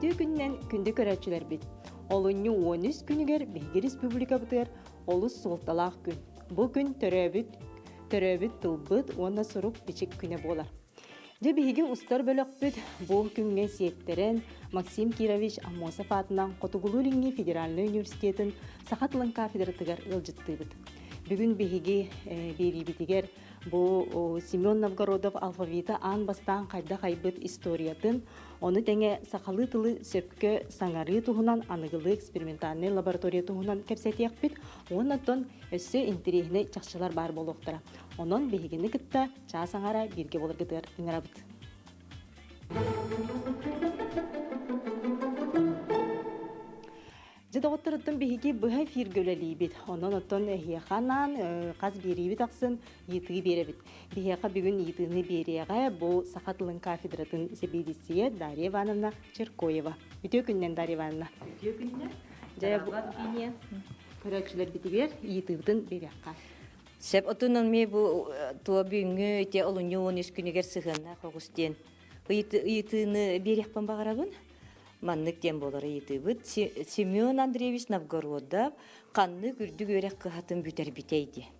Үтүө күнүнэн күндү көрөөччүлэрбит! Олунньу 13 күнүгэр биһиги республикабытыгар олус суолталаах күн. Бу күн төрөөбүт төрөөбүт тылбыт уонна сурук-бичик күнэ буолар. Дьэ биһиги устар бөлөхпүт бу күҥҥэ сиэттэрэн Максим Кирович Аммосов аатынан Хотугулуу-Илиҥҥи федеральнай университетын саха тылын кафедратыгар ыалдьыттыыбыт. Бүгүн биһиги биэриибитигэр бу Семен Новгородов алфавита аан бастаан хайдах айбыт историятын, ону тэҥэ сахалыы тылы сөпкө саҥарыы туһунан аныгылыы экспериментальнай лаборатория туһунан кэпсэтиэхпит уонна оттон өссө интэриэһинэй чахчылар баар буолуохтара. Онон биһигини кытта чаас аҥара бииргэ буоларгытыгар ыҥырабыт. Дьэ доҕотторуттан биһиги быһа эфиргэ үлэлиибит. Онон оттон эһиэхэ анаан хас биэриибит ахсын ыйытыы биэрэбит. Биһиэхэ бүгүн ыйытыыны биэриэҕэ бу саха тылын кафедратын сэбиэдиссийэ Дарья Ивановна Черкоева. Үтүө күнүнэн, Дарья Ивановна. Үтүө күнүнэн. Дьэ, көрөөччүлэрбитигэр ыйытыыбытын биэриэххэ. Сөп отунан ми бу туо бүгүҥҥү ити олунньу 13 күнүгэр сыһыаннаах оҕус диэн ыйытыыны биэриэхпин баҕарабын. Маннык диэн буолар ыйытыыбыт. Семен Андреевич Новгородов ханнык үрдүк үөрэх кыһатын бүтэрбитэй диэн.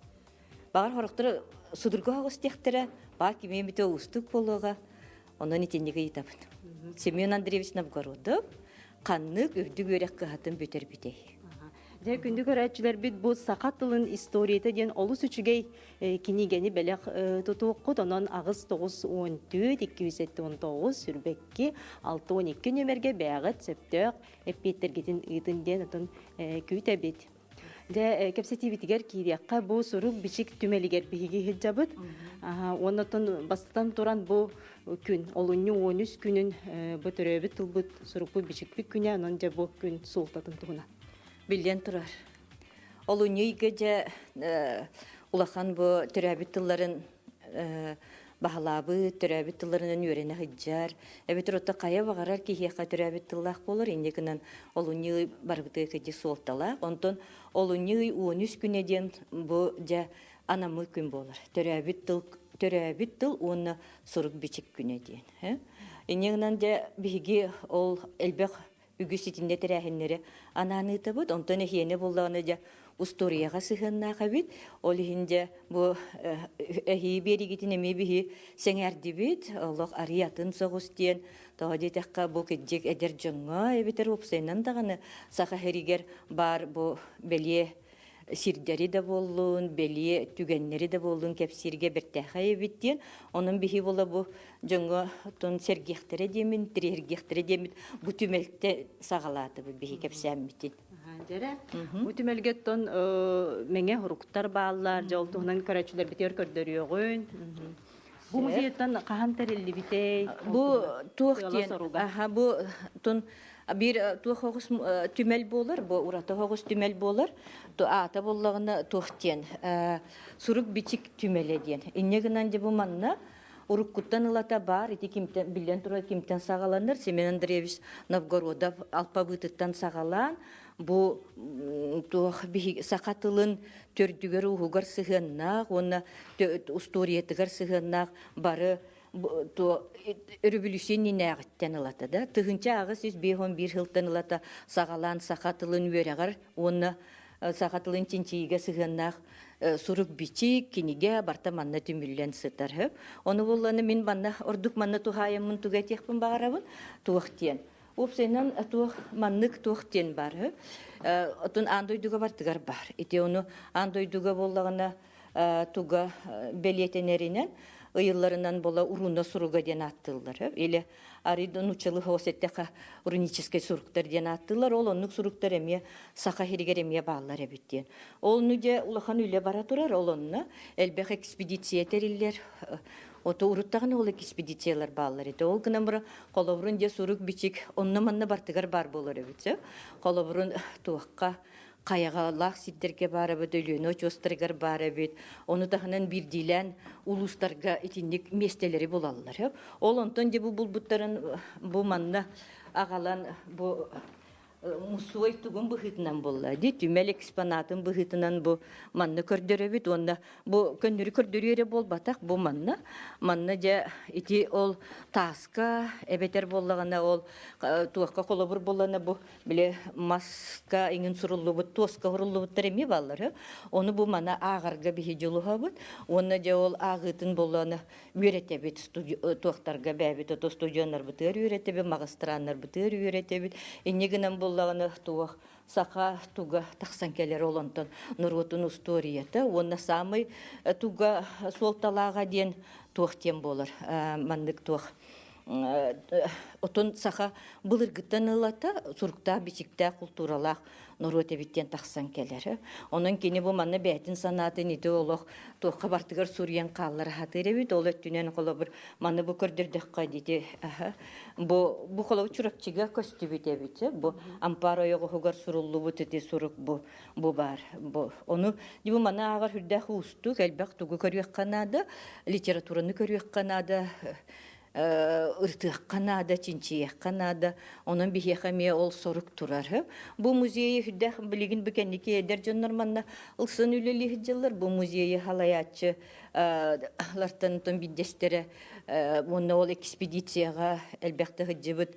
Баҕар хорохторо судургу оҕус диэхтэрэ, баа кимиэ бүтэ уустук буолуоҕа. Онон итинник ыйытабын. Семен Андреевич Новгородов ханнык үрдүк үөрэх кыһатын бүтэрбитэй? Дьэ, күндү көрөөччүлэрбит, бу саха тылын историята диэн олус үчүгэй кинигэни бэлэх тутуоххут. Онон 8 9 14 279 22 62 нүөмэргэ бэйэҕит сөптөөх эппиэттэргитин ыытын диэн отон күүтэбит. Дьэ, кэпсэтиибитигэр киириэххэ бу сурук-бичик түмэлигэр биһиги сылдьабыт. Уонна оттон бастатан туран бу күн, олунньу 13 күнүн бу төрөөбүт тылбыт сурукпут-бичикпит күнэ, онон дьэ бу күн суолтатын туһунан. Биллэн турар. Олунньу ыйга дьэ улахан бу төрөөбүт тылларын баһылаабыт, төрөөбүт тылларынан үөрэнэ сылдьар, эбэтэр отто хайа баҕарар киһиэхэ төрөөбүт тыллаах буолар, инньэ гынан олунньу ый барыбытыгар кэдьи суолталаах. Онтон олунньу ый 13 күнэ диэн бу дьэ анаммыт күн буолар. Төрөөбүт тыл төрөөбүт тыл уонна сурук-бичик күнэ диэн. Инньэ гынан дьэ биһиги ол элбэх үгүс итиннэ тэрээһиннэри анаан ыытабыт. Онтон эһиэнэ буоллаҕына дьэ устуоруйаҕа сыһыаннаах эбит. Ол иһин дьэ бу эһии биэригитин эмиэ биһи сэҥээрдибит. Олох арый атын соҕус диэн тоҕо диэтэххэ бу кырдьык эдэр дьоҥҥо эбэтэр уопсайынан даҕаны саха сиригэр баар бу бэлиэ сирдэри да буоллун, бэлиэ түгэннэри да буоллун кэпсииргэ бэртээхэй эбит диэн. Онон биһи була бу дьоҥҥо тон сэргиэхтэрэ диэмин, тириэргиэхтэрэ диэммит бу түмэлтэ саҕалаатыбыт биһи кэпсээммитин. Дьэрэ, бу түмэлгэ тон мэҥэ хуруктар бааллар, дьэ ол туһунан көрөөччүлэрбитигэр көрдөрүөҕүн. Бу музейтан хаһан тэриллибитэй? Бу туох диэн, аха бу тун биир туох оҕус түмэл буолар, бу ураты оҕус түмэл буолар. Аата буоллаҕына туох диэн сурук бичик түмэлэ диэн. Инньэ гынан дьэ бу манна уруккуттан ылата баар ити кимтэн биллэн турар кимтэн саҕаланар Семен Андреевич Новгородов алпабыытыттан саҕалаан бу туох саха тылын төрдүгэр-ууһугар сыһыаннаах уонна устуоруйатыгар сыһыаннаах бары өрөбүлүсүйэ иннинээҕиттэн ылата да 1851 сылтан ылата саҕалаан саха тылын үөрэҕэр уонна саха тылын чинчийиигэ сыһыаннаах сурук-бичик, кинигэ барыта манна түмүллэн сытар. Ону буолланы мин манна ордук манна туһаайаммын тугу этиэхпин баҕарабын туох диэн. Уопсайынан туох маннык туох диэн баар. Отун аан дойдуга бартыгар баар. Ити ону аан дойдуга буоллаҕына туга бэлиэтэнэринэн ыйылларынан була уруна суруга диэн ааттыыллар. Или арыйда нууччалыы хоос эттэхэ руническай суруктар диэн ааттыыллар. Ол оннук суруктар эмиэ саха сиригэр эмиэ бааллар эбит диэн. Ол дьэ улахан үлэ бара турар. Ол онно элбэх экспедиция тэриллэр. Ото уруттаҕына ол экспедициялар бааллар этэ. Ол гынан баран холобурун дьэ сурук-бичик онно-манна бартыгар баар буолар эбит. Холобурун туохха хайаҕалаах сирдэргэ баар эбит, Өлүөнэ очуостарыгар баар эбит. Ону таһынан биирдиилээн улуустарга итинник миэстэлэри булаллар. Ол онтон дьэ бу булбуттарын бу манна аҕалан бу Мусуой тугун быһыытынан буолла дии, түмэл экспонатын быһыытынан бу манна көрдөрөбүт уонна бу көннөрү көрдөрүү эрэ буолбатах, бу манна. Манна дьэ ити ол тааска эбэтэр буоллаҕына ол туохха холобур буоллаҕына бу били маска иҥин суруллубут, туоска суруллубуттар эмиэ бааллар. Ону бу мана ааҕарга биһи дьулуһабыт уонна дьэ ол ааҕыытын буоллаҕына үөрэтэбит туохтарга бэйэбит ото студионнарбытыгар үөрэтэбит, маҕыстырааннарбытыгар үөрэтэбит. Инньэ гынан буоллаҕына туох саха туга тахсан кэлэр ол онтон норуотун устуоруйата уонна саамай туга суолталааҕа диэн туох диэн буолар маннык туох отон саха былыргыттан ылата суруктаах-бичиктээх култууралаах норуот эбит диэн тахсан кэлэр. Онон кини бу манна бэйэтин санаатын ити олох туохха бартыгар суруйан хааллара сатыыр эбит. Ол өттүнэн холобур маны бу көрдөрдөххө дити бу бу холобур Чурапчыга көстүбүт эбит. Бу ампаар ойоҕоһугар суруллубут ити сурук бу бу баар. Бу ону бу маны ааҕар үрдээх уустук элбэх тугу көрүөххэ наада, литератураны көрүөххэ наада ырытыахха наада, чинчийиэххэ наада. Онон биһиэхэ эмиэ ол сорук турар. Бу музейы үрдээх билигин бу кэнники эдэр дьоннор манна ылсан үлэлии сылдьаллар. Бу музейы халайааччы лартан биирдэстэрэ уонна ол экспедицияҕа элбэхтэ сылдьыбыт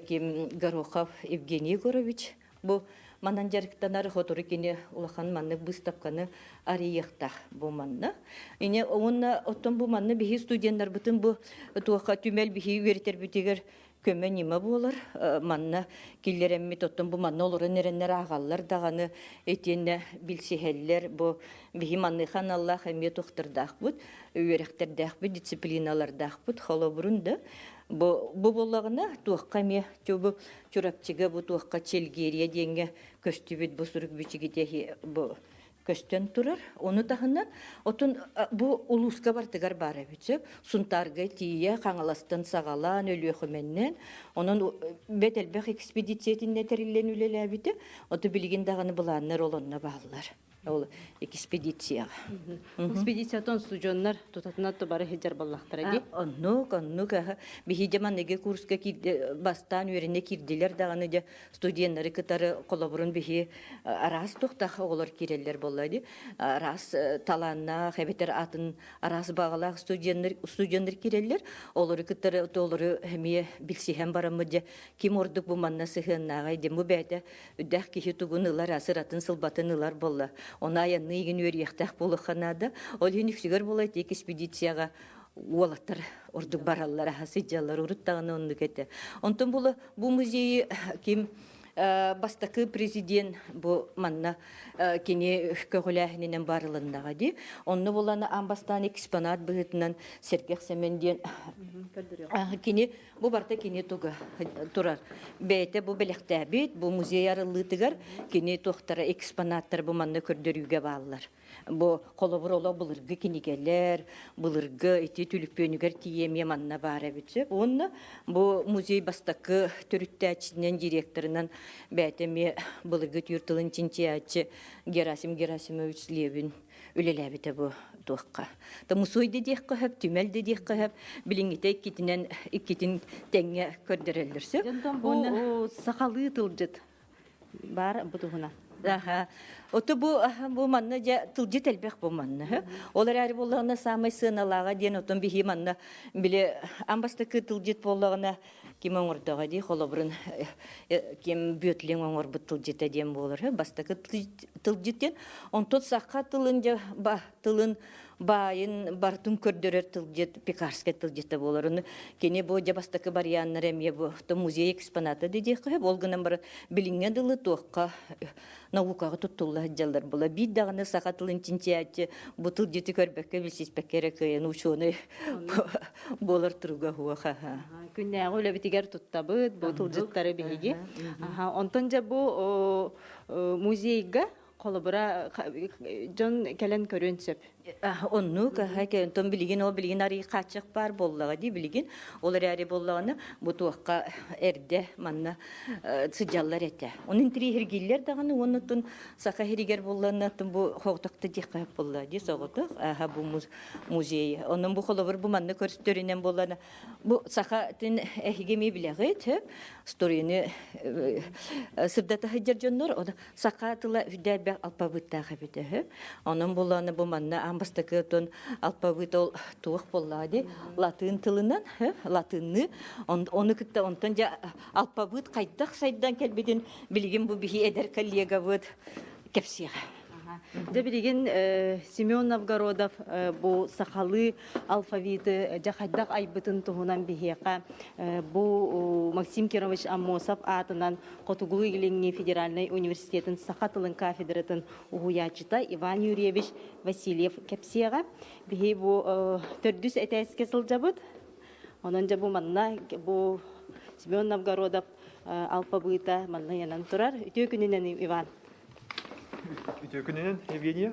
ким Горохов Евгений Егорович Бу манан дьарыктанар сотору кини улахан маннык быыстапканы арыйыахтаах бу манна. Ини уонна оттон бу манна биһи студеннарбытын бу туохха түмэл биһи үөрэтэрбитигэр көмө ньыма буолар. Манна киллэрэммит оттон бу манна олорон эрэннэр ааҕаллар даҕаны итиэннэ билсиһэллэр бу биһи манныха аналлаах эмиэ туохтардаахпыт, үөрэхтэрдээхпит, дисциплиналардаахпыт холобурун да бу бу буоллаҕына туохха эмиэ бу Чурапчыга бу туохха Чэлгиэрийэ диэҥҥэ көстүбүт бу сурук бичигитэ бу көстөн турар. Ону таһынан отун бу улууска бартыгар баар эбит сөп. Сунтаарга тиийэ Хаҥаластан саҕалаан Өлүөхүмэннэн онон бэт элбэх экспедициятиннэ тэриллэн үлэлээбитэ. Оту билигин даҕаны былааннар ол онно бааллар. Ол экспедицияҕа. Экспедициятын устудьуоннар тутатына бары сылдьар буоллахтара дии. Оннук, оннук. Биһи дьэ маныгы курска бастаан үөрэнэ киирдилэр даҕаны дьэ студеннары кытары холобурун биһи араас туохтаах оҕолор киирэллэр буолла дии. Араас талааннаах эбэтэр атын араас баҕалаах студеннар студеннар киирэллэр. Олору кытары олору эмиэ билсиһэн бараммыт дьэ ким ордук бу манна сыһыаннааҕай диэн бу бэйэтэ Үрдээх киһи тугун ылар, сыратын сылбатын ылар буолла. Ону айанныы игин үөрүйэхтээх буолуохха наада. Ол иһин үксүгэр буола ити экспедицияҕа уолаттар ордук бараллар, аһа сылдьаллар, урут даҕаны оннук этэ. Онтон була бу музейы ким бастакы президент бу манна кини көҕүлээһининэн барылыннаҕа дии. Онно булан аан бастаан экспонат быһыытынан Сэргэх Сэмэн диэн кини Бу барыта кини туга турар. Бэйэтэ бу бэлэхтээбит, бу музей арыллыытыгар кини туохтара экспонаттар бу манна көрдөрүүгэ бааллар. Бу холобур олох былыргы кинигэлэр, былыргы ити түлүпүөнүгэр тиийэ эмиэ манна баар эбит сөп. Уонна бу музей бастакы төрүттээччитинэн, директорынан бэйэтэ эмиэ былыргы түүр тылын чинчийээччи Герасим Герасимович Левин үлэлээбитэ бу туохха. Та мусуой да диэххэ сөп, түмэл да диэххэ сөп. Билиҥҥитэ иккитинэн иккитин тэҥҥэ көрдөрөллөр сөп. Дьонтон бу сахалыы тылдьыт баар бу туһунан. Аха. Ото бу бу манна дьэ тылдьыт элбэх бу манна. Ол эрээри буоллаҕына саамай сыаналааҕа диэн отон биһи манна били аан бастакы тылдьыт буоллаҕына ким оҥордоҕо дии холобурун ким Бүөтлүҥ оҥорбут тылдьыта диэн буолар бастакы тылдьыт диэн онтон саха тылын дьэ ба тылын баайын барытын көрдөрөр тылдьыт Пекарскай тылдьыта буолар ону кини бу дьэ бастакы барыйааннара эмиэ бу музей экспоната да диэххэ сөп ол гынан баран билиҥҥэ дылы туохха наукаҕа туттулла сылдьаллар була биир даҕаны саха тылын чинчийээччи бу тылдьыты көрбөккө билсиспэккэ эрэ кыайан учуонай буолар туруга суох Күннээҕи үлэбитигэр туттабыт бу тылдьыттары биһиги. Онтон дьэ бу музейга холобура дьон кэлэн көрүөн сөп. Оннук, онтон билигин ол билигин арый хааччах баар буоллаҕа дии билигин. Ол эрээри буоллаҕына бу туохха эрдэ манна сыдьаллар этэ. Оны интириэһиргииллэр даҕаны уонна оттон саха иһигэр буоллаҕына оттон бу хоҕотохто диэххэ буолла дии соҕотох аха бу музей. Онон бу холобур бу манна көрүстөрүнэн буоллаҕына бу саха тин эһиги эмиэ билэҕит историяны сырдата сылдьар дьоннор саха тыла үрдээбэх алпабыттаах эбит үһү. Онон буллааны бу манна аан бастакы отон алпабыт ол туох буоллаҕа дии латыын тылынан латынныы ону кытта онтон дьэ алпабыт хайдах сайдан кэлбитин билигин бу биһи эдэр коллегабыт кэпсиэҕэ. Дьэ билигин Семен Новгородов бу сахалыы алфавиты дьэ хайдах айбытын туһунан биһиэхэ бу Максим Кирович Аммосов аатынан Хотугулуу-Илиҥҥи федеральнай университетын саха тылын кафедратын уһуйааччыта Иван Юрьевич Васильев кэпсиэҕэ. Биһи бу төрдүс этээскэ сылдьабыт. Онон дьэ бу манна бу Семен Новгородов алпабыыта манна ыйанан турар. Үтүө күнүнэн, Иван. Үтүө күнүнэн, Евгения.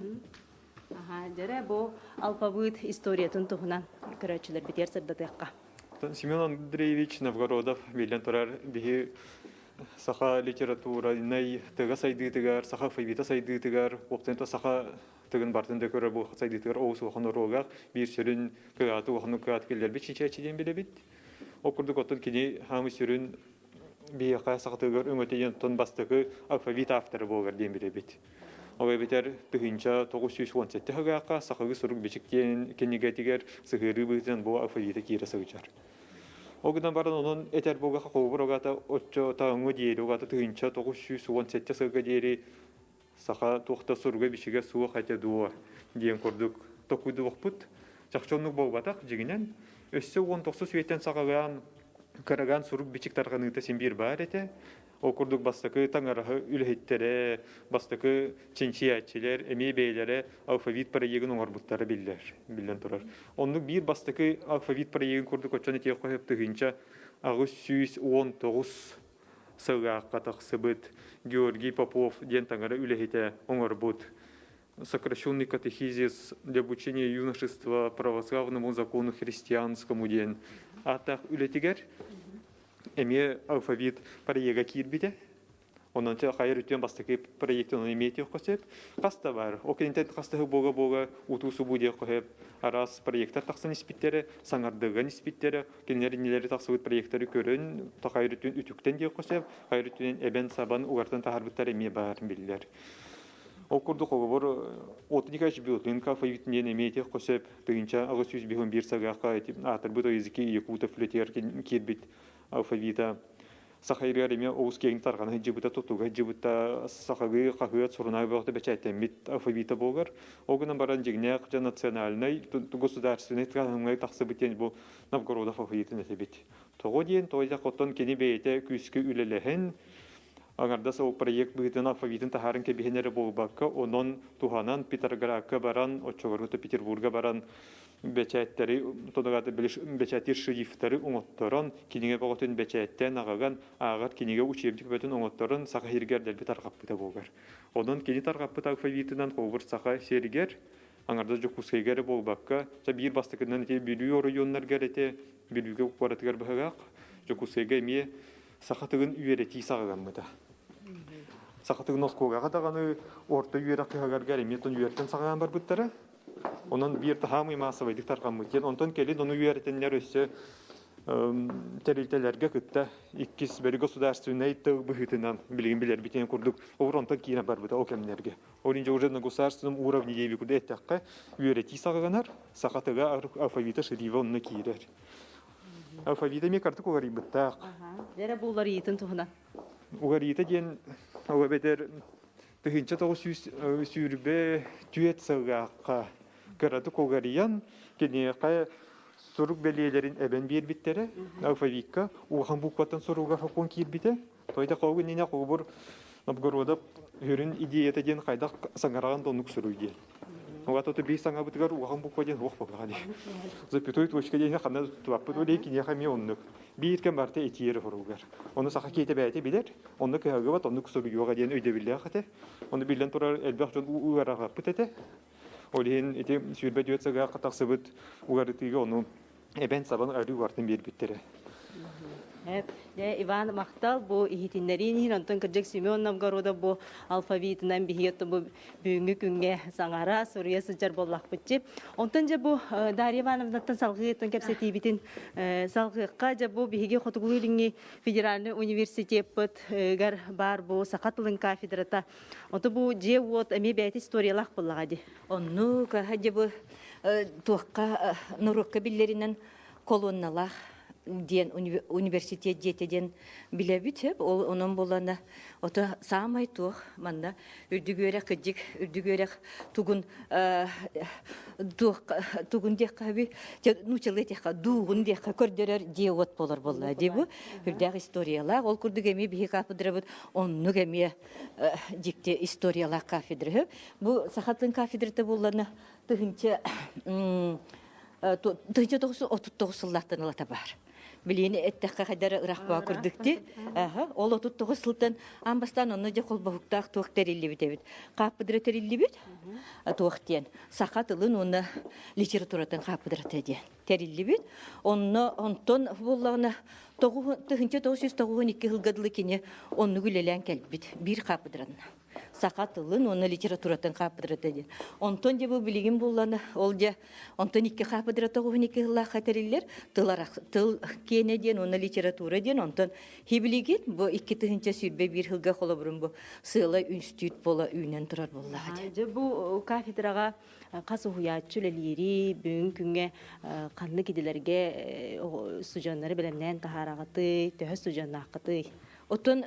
Аха, дьэрэ бу алпабыыт историятын туһунан көрөөччүлэрбитигэр сырдатыахха. Семен Андреевич Новгородов биллэн турар биһи саха литературнай тыга сайдыытыгар, саха алфавита сайдыытыгар, уопсайынан саха тыгын бартын да көрөр бу сайдыытыгар олус улахан оруоллаах биир сүрүн кыааты улахан кыаат киллэрбит чинчээччи диэн билэбит. Ол курдук оттон кини хаамы сүрүн биһиэхэ сахатыгар өҥөтө диэн оттон бастакы алфавит авторы буолар диэн билэбит. Ол эбэтэр 1917 сылгаахха сахалыы сурук-бичик диэн кинигэтигэр сыһыарыы быһыытынан бу алфавита киирэ сылдьар. Ол гынан баран онон этэр буолга холобур огата оччо тааҥҥы диэри огата 1917 сылга диэри саха туох да суруга-бичигэ суох этэ дуо диэн курдук токуйдубуппут. Чахчы оннук буолбатах дьиҥинэн. Өссө 19 үйэттэн саҕалаан кырагаан сурук-бичик тарҕаныыта син биир баар этэ. Ол курдук бастакы таҥараһы үлэһиттэрэ, бастакы чинчийээччилэр эмиэ бэйэлэрэ алфавит проегын оҥорбуттара биллэр, биллэн турар. Оннук биир бастакы алфавит проегын курдук оччону этиэххэ сөп 1819 сыллаахха тахсыбыт Георгий Попов диэн таҥара үлэһитэ оҥорбут сокращенный катехизис для обучения юношества православному закону христианскому диэн ааттаах үлэтигэр эмиэ алфавит проега киирбитэ. Онон хайыр үтүөн бастакы проектын ону эмиэ этиэххэ сөп. Хас да бар. Ол кэнниттэн хас да буога-буога утуу-субуу диэххэ сөп. Араас проектар тахсан испиттэрэ, саҥардыган испиттэрэ, кинилэр иннилэри тахсыбыт проектары көрөн, хайыр үтүөн үтүктэн диэххэ сөп, хайыр үтүөнэн эбэн-сабан угартан таһаарбыттар эмиэ баар биллэр. Ол курдук холобур Отто Николаевич Белкинка алфавитын диэн эмиэ этиэххэ сөп. 1851 сагаахха аатырбыт языки якутов үлэтигэр киирбит алфавита саха иригэр эмиэ олус киэҥ тарҕана сылдьыбыта, тутуга сылдьыбыта, сахалыы хаһыат, сурунаал бөҕөтө бэчээттэммит алфавита буолар. Ол гынан баран дьиҥнээх дьэ национальнай, государственнай таһымҥа тахсыбыт диэн бу Новгородов алфавитын этибит. Тоҕо диэн, тоҕо оттон кини бэйэтэ күүскэ үлэлэһэн, аҥардас ол проект быһыытынан алфавитын таһааран кэбиһэн эрэ буолбакка, онон туһанан Петроградка баран, оччолорго Петербурга баран бэчээттэри тонугата бэчээттиир шрифтары оҥотторон, кинигэ бөҕөтүн бэчээттээн аҕаган, ааҕар кинигэ учебник бөтүн оҥотторон саха сиригэр дэлби тарҕаппыта буолар. Онон кини тарҕаппыт алфавитынан холобур саха сиригэр аҥардас Дьокуускайга эрэ буолбакка, биир бастакынан ити Бүлүү оройуоннарыгар этэ, Бүлүүгэ куоратыгар быһыгаах, Дьокуускайга эмиэ саха тылын үөрэтии саҕаламмыта. Саха тылын оскуолаҕа даҕаны орто үөрэх кыһаларыгар эмиэ тон үөрэтэн саҕалаан барбыттара. Онон биир таһаамый маассабайдык тарҕаммыт диэн. Онтон кэлин ону үөрэтэннэр өссө тэрилтэлэргэ кытта иккис бэри государственнай тыл быһыытынан билигин билэрбитин курдук олор онтон киирэн барбыта ол кэмнэргэ. Ол иһин уже на государственном уровне диэби курдук эттэххэ үөрэтии саҕаланар, саха тыла алфавита шрифа онно киирэр. Алфавита эмиэ картык уларыйбыттаах. Дьэрэ бу уларыйыытын туһунан. Уларыйыыта диэн ол эбэтэр 1924 сыллаахха кыратык уларыйан киниэхэ сурук бэлиэлэрин эбэн биэрбиттэрэ. Алфавикка улахан букваттан суруга сокуон киирбитэ. Тойда холбу иннинэ холобур Новгородов сүрүн идеята диэн хайдах саҥараҕын да оннук суруй диэн. Угата биир саҥабытыгар улахан буква диэн суох буоллаҕа дии. Запятой точка диэни ханна туттубаппыт ол иһин киниэхэ эмиэ оннук. Биир кэм барыта этиэрэ хоругар. Ону саха киһитэ бэйэтэ билэр, онно кыһаллыбат, оннук суруйуоҕа диэн өйдөбүллээх этэ. Ону биллэн турар элбэх дьон ыарырҕаппыт этэ. Ол иһин ити 24 сылга тахсыбыт угарытыыга ону эбэн-сабан арыы угартын биэрбиттэрэ. Дьэ, Иван махтал бу иһитиннэриин иһин, онтон кырдьык Семен Новгородов бу алфавитынан биһиги бу бүгүҥҥү күҥҥэ саҥара, суруйа сылдьар буоллахпытчы. Онтон дьэ бу Дарья Ивановнаттан салҕыы кэпсэтиибитин салҕыахха дьэ бу биһиги Хотугулуу-Илиҥҥи федеральнай университеппытыгар баар бу саха тылын кафедрата. Ото бу дьиэ-уот эмиэ бэйэтэ историялаах буоллаҕа дии. Оннук, дьэ бу туохха норуокка биллэринэн колонналаах диэн университет дьиэтэ диэн билэбит сөп. Ол онон буолана ото саамай туох манна үрдүк үөрэх кырдьык үрдүк үөрэх тугун туох тугун диэххэ би нуучалыы этиэххэ дуугун диэххэ көрдөрөр дьиэ уот буолар буолла дии бу үрдээх историялаах ол курдук эмиэ биһи кафедрабыт оннук эмиэ дьикти историялаах кафедра бу саха тылын кафедрата буоллана 1939 сыллаахтан ылата баар. Билиини эттэххэ хайдара ырахпаа курдукти. Ол 39 сылтан аан бастаан онно дьэ холбоһуктаах туох тэриллибит эбит. Хааппыдыра тэриллибит туох диэн саха тылын уонна литературатын хааппыдырата диэн тэриллибит. Онно онтон буоллаҕына 1992 сылга дылы кини оннук үлэлээн кэлбит биир хааппыдыранна. Саха тылын уонна литературатын хаапыдырата диэн. Онтон дьэ бу билигин буллана ол дьэ онтон икки хаапыдырата уһун икки сыллаахха тэриллэр тыл тыл киэнэ диэн уонна литература диэн онтон хибилигин бу 2021 сылга холобурун бу сыала үнстүүт буола үүнэн турар буоллаҕа дьэ. Дьэ бу кафедраҕа хас уһуйааччы үлэлиири бүгүн күҥҥэ ханнык идэлэргэ студеннары бэлэмнээн таһаараҕытый, төһө студеннааххытый? Оттон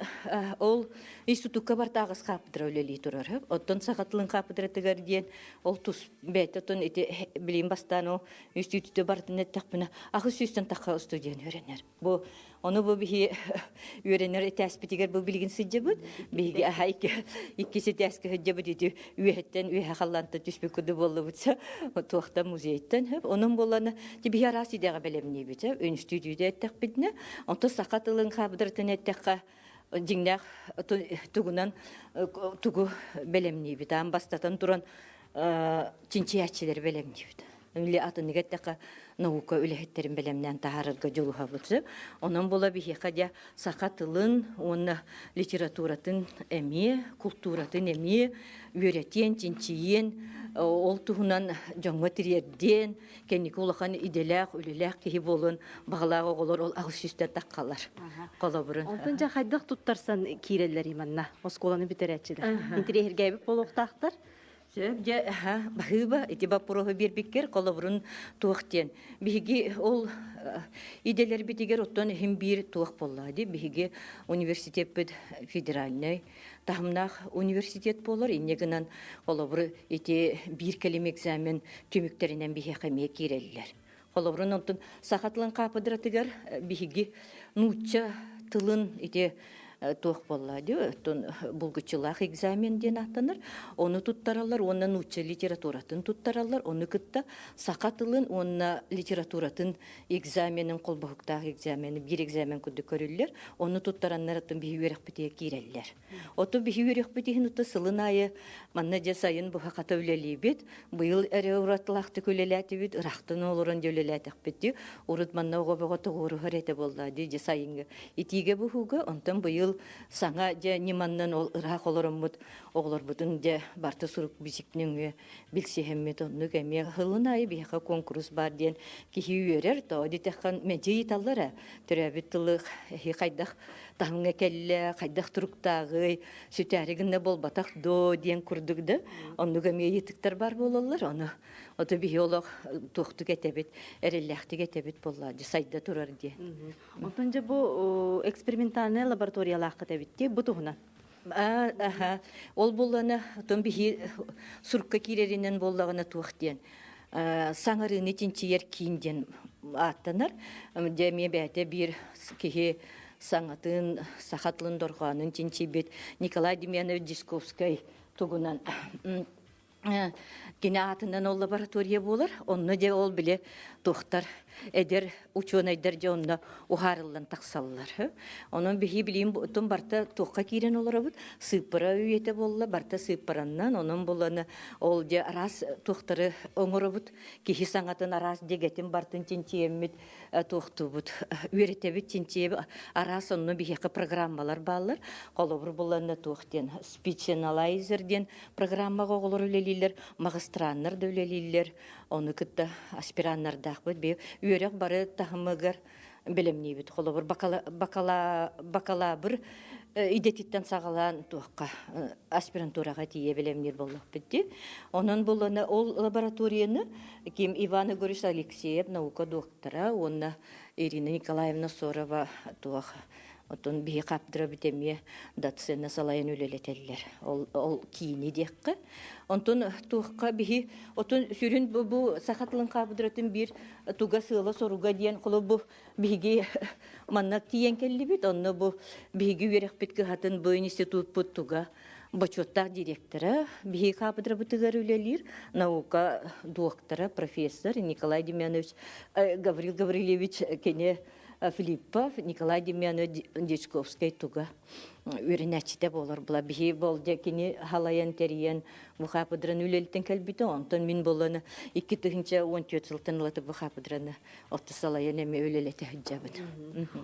ол институкка бартааҕыс хаапыдыра үлэлии турар. Оттон саха тылын хаапыдыратыгар диэн ол тус бэйэтэ оттон ити билигин бастаан ол институту бартын эттэхпинэ ахыс сүүстэн тахха студент үөрэнэр. Бу ону бу биһи үөрэнэр этээспитигэр бу билигин сылдьабыт. Биһиги аха икки иккис этээскэ сылдьабыт ити үөһэттэн үөһэ халлаантан түспүт курдук буоллубут туохтан музейтан онон буоллана биһи араас идэҕэ бэлэмниибит үнстүүтүүтэ эттэхпитинэ онтон саха тылын хаабыдыратын эттэххэ дьиҥнээх тугунан тугу бэлэмниибит аан бастатан туран чинчийээччилэри бэлэмниибит Или атыныга эттэххэ наука үлэһиттэрин бэлэмнээн таһаарарга дьулуһабыт. Онон була биһиэхэ дьэ саха тылын уонна литературатын эмиэ, култууратын эмиэ үөрэтиэн, чинчийиэн, ол туһунан дьоҥҥо тириэрдиэн, кэнники улахан идэлээх, үлэлээх киһи буолуон баҕалаах оҕолор ол аҕыс сүүстэн таххалар. Холобурун. Онтон дьэ хайдах туттарсан киирэллэр манна оскуоланы бүтэрээччилэр? Интириэһиргээбит буолуохтаахтар. Сөп, дьэ, баһыыба, ити боппуруоһу биэрбиккэр холобурун туох диэн. Биһиги ол идэлэрбитигэр оттон иһин биир туох буолла дии. Биһиги университеппит федеральнай таһымнаах университет буолар. Инньэ гынан холобур ити биир кэлим экзамен түмүктэринэн биһиэхэ эмиэ киирэллэр. Холобурун онтон саха тылын хаапыдыратыгар биһиги нуучча тылын ити туох буолла дии оттон булгуччулаах экзамен диэн ааттанар. Ону туттараллар уонна нуучча литературатын туттараллар. Ону кытта саха тылын уонна литературатын экзаменын холбоһуктаах экзамены биир экзамен курдук көрүллэр. Ону туттараннар оттон биһи үөрэхпитигэр киирэллэр. Оту биһи үөрэхпит иһин ута сылын аайы манна дьэ сайын быһа-хата үлэлиибит. Быйыл эрэ уратылаахтык үлэлээтибит, ыраахтан олорон дьэ үлэлээтэхпит дии. Урут манна оҕо бөҕө тоҕуоруһар этэ буолла дии дьэ сайыҥҥы итиигэ буһууга. Онтон быйыл саҥа дьэ ньыманнан ол ыраах олороммут оҕолорбутун дьэ барыта сурук бичик нөҥүө билсиһэммит оннук эмиэ сылын аайы биһиэхэ куонкурус баар диэн киһи үөрэр. Тоҕо диэтэххин мэлдьи ыйыталлар ээ төрөөбүт тылы эһи хайдах таһымҥа кэллэ, хайдах туруктааҕый, сүтээри гынна буолбатах дуо диэн курдук да оннук эмиэ ыйытыктар баар буолаллар. Ону ото биһи олох туохтук этэбит, эрэллээхтик этэбит буолла дьэ сайда турар диэн. Онтон дьэ бу экспериментальная лабораториялааххыт эбит дии бу туһунан. Аха. Ол буоллаҕына, оттон биһи сурукка киирэринэн буоллаҕына туох диэн саҥарыыны чинчийэр киин диэн ааттанар. Дьэ эмиэ бэйэтэ биир киһи саҥатын, саха тылын дорҕоонун чинчийбит Николай Демьянович Дьисковскай тугунан кини аатынан ол лаборатория буолар. Онно дьэ ол били туохтар. Эдэр учуонайдар дьэ онно уһаарыллан тахсаллар. Онон биһи билиим тун барта туохха киирэн олоробут? Сыыппара үйэтэ буолла, барта сыыппараннан, онон буланы ол дьэ араас туохтары оҥоробут, киһи саҥатын араас дэгэтин бартын чинчийэммит туохтуубут, үөрэтэбит, чинчийэбит, араас онно биһиэхэ программалар бааллар. Холобур булланна туох диэн speech analyzer диэн программаҕа оҕолор үлэлииллэр, маҕыстырааннар да үлэлииллэр, ону кытта аспираннардаахпыт. Би үөрэх бары таһымыгар бэлэмниибит. Холобур, бакалавр идэтиттэн саҕалаан туохха аспирантураҕа тиийэ бэлэмниир буоллахпыт дии. Онон буллана ол лабораторияны ким Иван Егорович Алексеев наука доктора уонна Ирина Николаевна Сорова туох Оттон биһи хаптырабыт эмиэ доцена салайан үлэлэтэллэр. Ол, ол киини диэххэ. Онтон туохха биһи отун сүрүн бу, бу саха тылын хаапыдыратын биир туга сыала-соруга диэн холо бу биһиги манна тиийэн кэллибит. Онно бу биһиги үөрэхпит кыһатын бу институтпут туга бочуоттаах директора биһиги хаапыдырабытыгар үлэлиир наука доктора, профессор Николай Демьянович Гаврил Гаврильевич кини Филиппов Николай Демьянович Дьячковскай туга үөрэнээччитэ буолар була. Биһи болдьа кини халайан тэрийэн бу хаапыдыраны үлэлитэн кэлбитэ. Онтон мин болланы 2014 сылтан ылата бу хаапыдыраны отто салайан эмиэ үлэлэтэ сылдьабыт.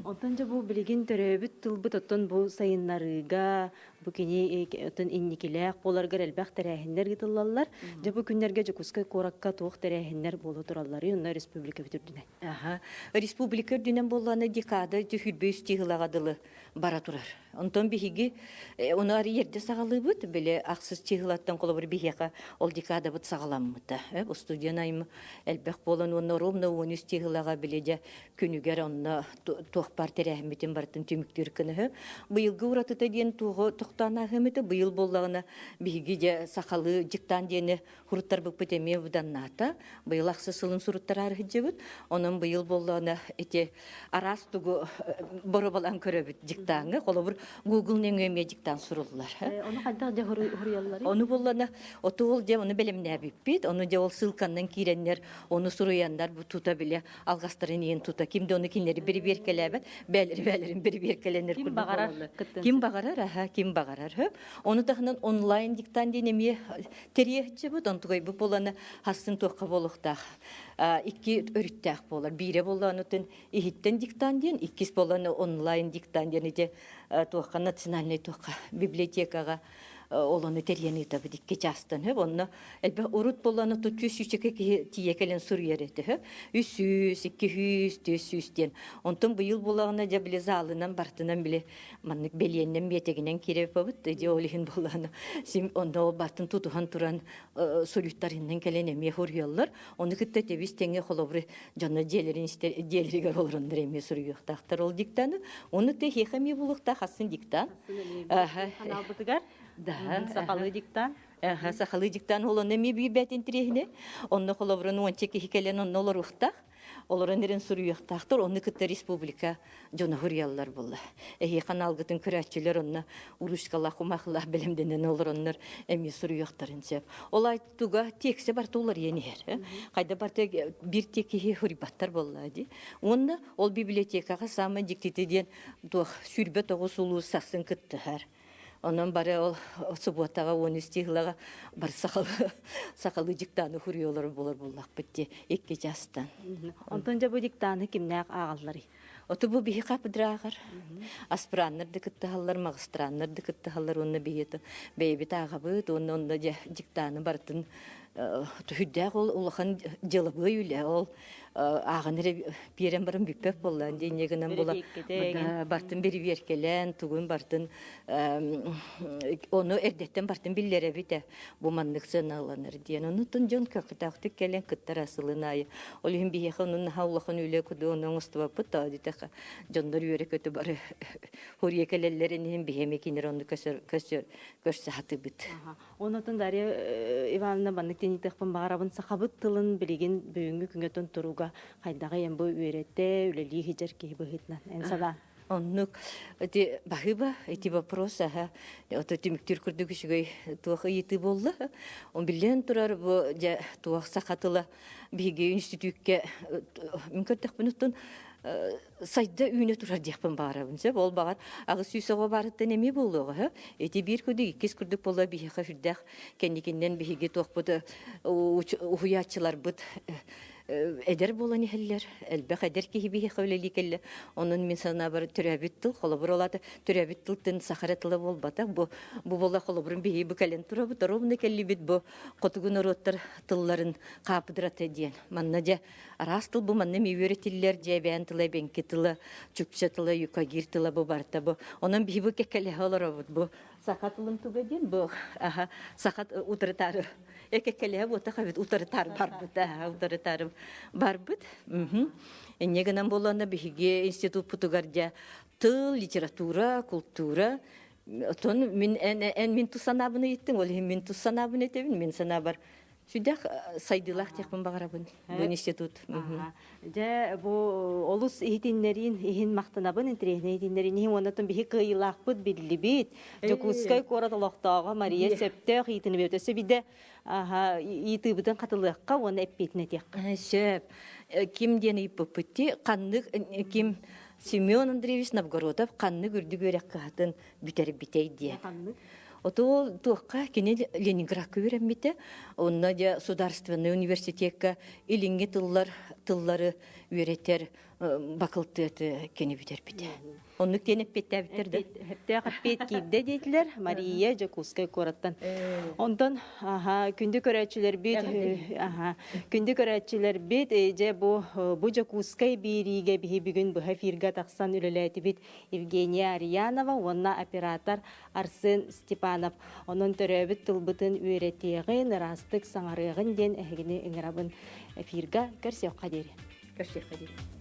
Онтон дьэ бу билигин төрөөбүт тылбыт оттон бу сайыннарыыга Бу кини оттон инникилээх буоларгар элбэх тэрээһиннэр ыытыллаллар. Дьэ бу күннэргэ Дьокуускай куоракка туох тэрээһиннэр буола туралларый онно республикабыт үрдүнэн? Аха. Республика үрдүнэн буоллаҕына декада түһүрбэ үс тыһылаҕа дылы бара турар. Онтон биһиги ону арый эрдэ саҕалыыбыт. Били ахсыс чыһылаттан холобур биһиэхэ ол декадабыт саҕаламмыта. Студент айым элбэх буолан уонна ровно 13 чыһылаҕа били дьэ күнүгэр онно туох баар тэрээһиммитин барытын түмүктүүр кыныһы. Быйылгы уратыта диэн туоҕу тохтоон ааһыам этэ. Быйыл буоллаҕына биһиги дьэ сахалыы дьыктаан диэни хуруттарбыппыт эмиэ быданнаата. Быйыл ахсы сылын суруттараары сылдьабыт. Онон быйыл буоллаҕына ити араас тугу боробалаан көрөбүт дьыктааҥҥа. Холобур, Google нөҥүө эмиэ дьыктаан суруллар. Ону хайдах дьэ хуруйалларый? Ону буоллаҕына оту ол дьэ ону бэлэмнээбиппит. Ону дьэ ол ссылканнан киирэннэр, ону суруйаннар бу тута биле алҕастарын иһин тута ким да ону кинилэри бирибиэркэлээбэт бээлэри бээлэрин бирибиэркэлэнэр ким баҕарар ким баҕарар аха ким баҕарар ону таһынан онлайн диктант диэн эмиэ тэрийэччибит онтугайбыт буоланы хассын туохха буолуохтаах икки өрүттээх буолар биирэ буоллаанутун иһиттэн диктант диэн иккис буоланы онлайн диктант диэн ити туохха национальный туохха библиотекаҕа ол ону тэрийэн ыытабыт икки чаастан хөп онно элбэх урут буоллаҕына тут түс сүүсчэкэ киһи тиийэ кэлэн суруйар этэ хөп 300 200 400 диэн онтон быйыл буоллаҕына дьэ били заалынан бартынан били маннык бэлиэннэн биэтэгинэн киирэбит дьэ ол иһин буоллаҕына сим онно ол бартын тутуһан туран суруйтарыннан кэлэн эмиэ суруйаллар ону кытта тэбис тэҥэ холобур дьоно дьиэлэрин дьиэлэригэр олороннор эмиэ суруйуохтаахтар ол диктаны ону тэһиэхэ эмиэ булуохтаах астын диктант Ханаалбытыгар Да. сахалыы диктант. Аха, сахалыы диктант ол онно эмиэ бүүбэт интириэһинэ. Онно холобурун уонча киһи кэлэн онно олоруохтаах. Олорон эрэн суруйуохтаахтар. Онну кытта республика дьоно суруйаллар буолла. Эһиэхэ ханаалгытын көрөөччүлэр онно уручкалаах, умахлаах бэлэмдэнэн олороннор эмиэ суруйуохтарын сөп. Ол туга тиэксэ барта уларыйан иһэр. Хайда барта биир тиэкиһи суруйбаттар буолла дии. Уонна ол библиотекаҕа саамай дьиктитэ диэн туох 29 улуус сарсын кыттыһар. Онон бары ол субуотаҕа 13 чыһылаҕа бары сахалыы сахалыы дьыктааны хуруйалар буолар буоллахпыт дии икки чаастан. Онтон дьэ бу диктааны кимнээх ааҕалларый? Оту бу биһи хапыдырааҕар аспираннар да кыттыһаллар, магыстраннар да кыттыһаллар уонна биһи бэйэбит ааҕабыт уонна онно дьэ диктааны барытын түһүрдээх ол улахан дьылабыай үлэ ол ааҕан эрэ биэрэн баран бүппэт буолла диэн гынан була бартын бирибиэркэлээн тугун бартын ону эрдэттэн бартын биллэрэбит ээ бу маннык сыаналанар диэн онутун дьон көхтөөхтүк кэлэн кыттар асылын аайы ол иһин биһиэхэ онун наһаа улахан үлэ куду ону оҥостубаппыт тоо дитэхэ дьоннор үөрэ-көтө бары хуруйа кэлэллэрин иһин биһиэми кинилэр онну көсөр көсөр көрсө сатыыбыт. Онотун Дарья Ивановна маннык тинитэхпин баҕарабын сахабыт тылын билигин бүгүҥҥү күҥҥэ туруга хайдаҕый эн бу үөрэтэ, үлэлии сылдьар киһи быһыытынан эн санаа. Оннук ити баһыыба ити вопрос аха ото түмүктүүр курдук үчүгэй туох ыйытыы буолла. Он биллэн турар бу дьэ туох саха тыла биһиги инститүүккэ мин көрдөхпүн оттон сайда үүнэ турар диэхпин баҕарабын сөп ол баҕар 800 оҕо баарыттан эмиэ буолуоҕа ити биир курдук иккис курдук буолла биһиэхэ сүрдээх кэнникиннэн биһиги туохпут уһуйааччыларбыт эдэр буолан иһэллэр элбэх эдэр киһи биһиэхэ үлэлии кэллэ онон мин санаабар төрөөбүт тыл холобур ол аата төрөөбүт тылтан саха эрэ тыла буолбатах бу бу буола холобурун биһиги бу кэлэн турабыт ровно кэллибит бу хотугу норуоттар тылларын хаапыдырата диэн манна дьэ араас тыл бу манна эмиэ үөрэтиллэр дьэ эбээн тыла эбэҥки тыла чукча тыла юкагир тыла бу барыта бу онон биһи бу кэккэлэһэ олоробут бу саха тылын туга диэн бу аха саха утарытаары эккэлэһэ буотах эбит утарытаары барбыт утарытаары барбыт инньэ гынан буоллаҕына биһиги институппутугар дьэ тыл литература култуура Оттон мин эн, эн мин тус санаабын ыйыттыҥ, ол иһин мин тус санаабын этэбин, мин санаабар сүрдээх сайдыылаах диэхпин баҕарабын бу институт. Дьэ, бу олус иһитиннэриин иһин махтанабын, интэриэһинэй иһитиннэриин иһин уонна биһи кыайыылаахпыт биллибит. Дьокуускай куорат олохтооҕо Мария сөптөөх иитини биэрбит. Өссө биирдэ ыйытыыбытын хатылыахха уонна эппиэтин этиэххэ. Сөп. Ким диэн ыйыппыппыт дии, ханнык ким Семен Андреевич Новгородов ханнык үрдүк үөрэх кыһатын бүтэрбитэй диэн. Оту туохха кини Ленинградка үөрэммитэ. Онно дьэ Сударственный университекка илиҥҥи тыллар тыллары үөрэтэр бакылтыаты кини бүтэрбитэ. Оннук диэн эппиэттээбиттэр да. Сөптөөх эппиэт киирдэ диэтилэр Мария Дьокуускай куораттан. Онтон күндү көрөөччүлэрбит күндү көрөөччүлэрбит дьэ бу бу Дьокуускай биэриигэ биһи бүгүн быһа эфирга тахсан үлэлээтибит Евгения Арьянова уонна оператор Арсен Степанов. Онон төрөөбүт тылбытын үөрэтиэҕин, ыраастык саҥарыаҕын диэн эһигини ыҥырабын эфирга көрсүөххэ диэри. Көрсүөххэ диэри.